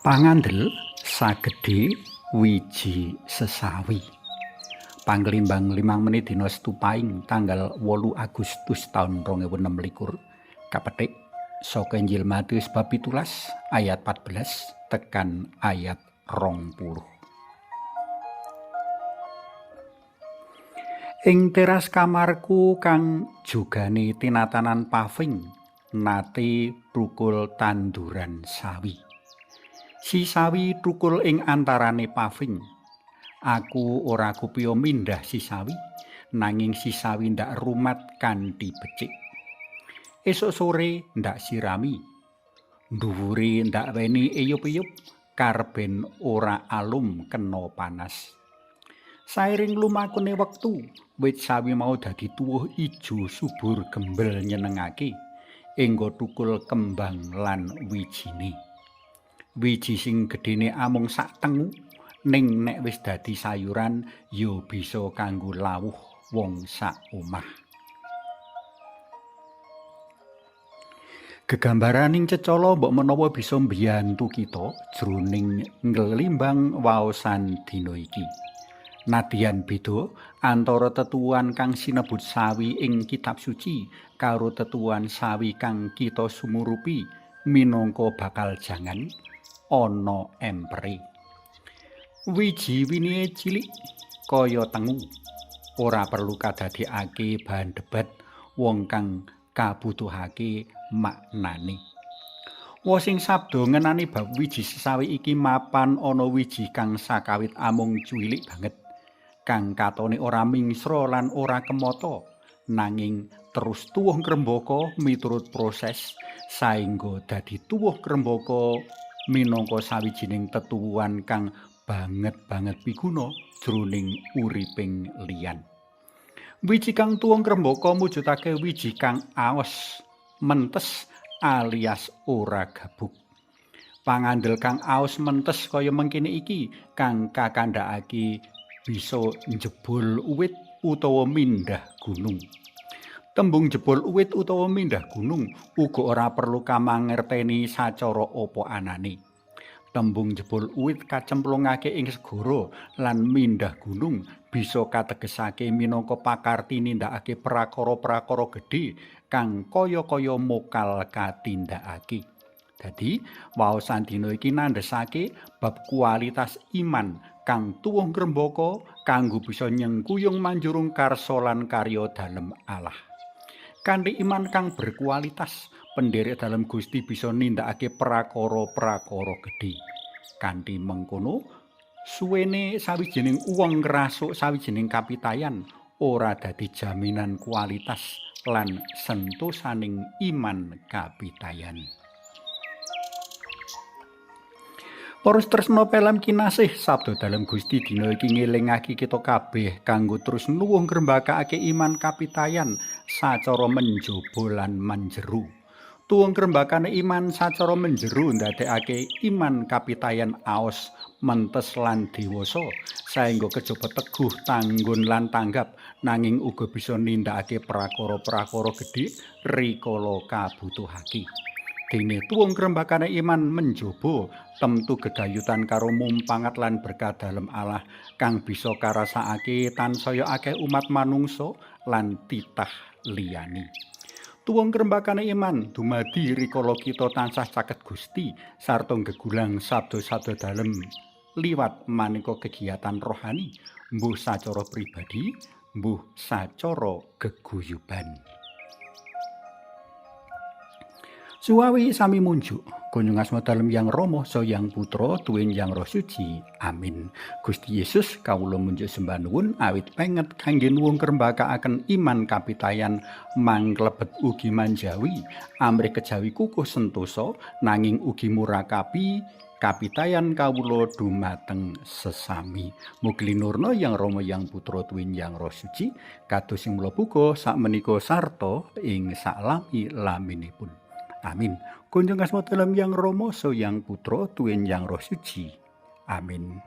Pangandel sagedhe wiji sesawi. Panglimbang 5 menit dina Setu Paing tanggal 8 Agustus taun 2026 kapetik saka Injil Matius bab 17 ayat 14 tekan ayat 20. Ing teras kamarku kang jogane tinatanan paving nate thukul tanduran sawi. Si sawi thukul ing antarane paving. Aku ora kupya mindah si sawi, nanging si sawi ndak rumat kanthi becik. Esuk sore ndak sirami. Dhuwure ndak weni eyup-eyup karben ora alum kena panas. Sairing lumakune wektu, wit sawi mau dadi tuwuh ijo subur gembel nyenengake, engga thukul kembang lan wijine. Wiji sing gedhene amung sak tengu, ning nek wis dadi sayuran ya bisa kanggo lawuh wong sak omah. Gegambaraning cecala mbok menawa bisa mbiyantu kita jroning nglimbang waosan dina iki. Nadyan beda antara tetuwuhan kang sinebut sawi ing kitab suci karo tetuwuhan sawi kang kita sumurupi minangka bakal jangan ana empere. Wiji winihe cilik kaya tengu, ora perlu kadadekake bahan debat wong kang kabutuhake maknane. Wosing sabda ngenani bab wiji sesawi iki mapan ana wiji kang sakawit amung cuwilik banget, kang katone ora mingsra lan ora kemata, nanging terus tuwuh ngrembaka miturut proses saengga dadi tuwuh ngrembaka minangka sawijining tetuwuhan kang banget-banget piguna jroning uriping liyan. Wiji kang tuwuh ngrembaka mujudake wiji kang aos, mentes alias ora gabuk. Pangandel kang aos mentes kaya mengkene iki kang kakandhakake bisa njebol uwit utawa mindah gunung. Tembung jebol uwit utawa mindah gunung uga ora perlu kamangerteni sacara apa anane. Tembung jebol uwit kacemplungake ing segara lan mindah gunung bisa kategesake minangka pakarti nindakake prakara-prakara gedhe kang kaya-kaya mokal katindakake. Dadi, waosan dina iki nandhesake bab kualitas iman kang tuwuh ngrembaka kanggo bisa nyengkuyung manjurung karsa lan karya dalem Allah. Kanthi iman kang berkualitas, pendherek dalem Gusti bisa nindakake prakara-prakara gedhe. Kanthi mengkono, suwene sawijining wong ngrasuk sawijining kapitayan ora dadi jaminan kualitas lan sentosaning iman kapitayan. Para tresna pelem kinasih, sabda dalem Gusti dina iki ngelingake kita kabeh kanggo terus nuwuh ngrembakake iman kapitayan sacara menjaba lan menjeru. Tuwuh ngrembakane iman sacara menjeru ndadekake iman kapitayan aos, mentes lan dewasa, saengga kejaba teguh, tanggun lan tanggap, nanging uga bisa nindakake prakara-prakara gedhe rikala kabutuhake. Dene tuwuh ngrembakane iman menjaba temtu gegayutan karo mumpangat lan berkah dalem Allah kang bisa karasakake tansaya akeh umat manungsa lan titah liyane. Tuwuh ngrembakane iman dumadi rikala kita tansah caket Gusti sarta gegulang sabda-sabda dalem liwat maneka kegiatan rohani, mbuh sacara pribadi, mbuh sacara geguyuban. Suwawi sami munjuk, kunjung asma dalem Yang Rama, saha Yang Putra, tuwin Yang Roh Suci. Amin. Gusti Yesus, kawula munjuk sembah nuwun awit penget kangge nuwun ngrembakakaken iman kapitayan mangklebet ugi manjawi, amrih kejawi kukuh sentosa nanging ugi murakapi kapitayan kawula dumateng sesami. Mugi linurna Yang Rama, Yang Putra, tuwin Yang Roh Suci, kados sing mula buka sakmenika sarta ing saklami-laminipun. Amin. Kunjung asma dalem Yang Rama, saha Yang Putra, tuwin Yang Roh Suci. Amin.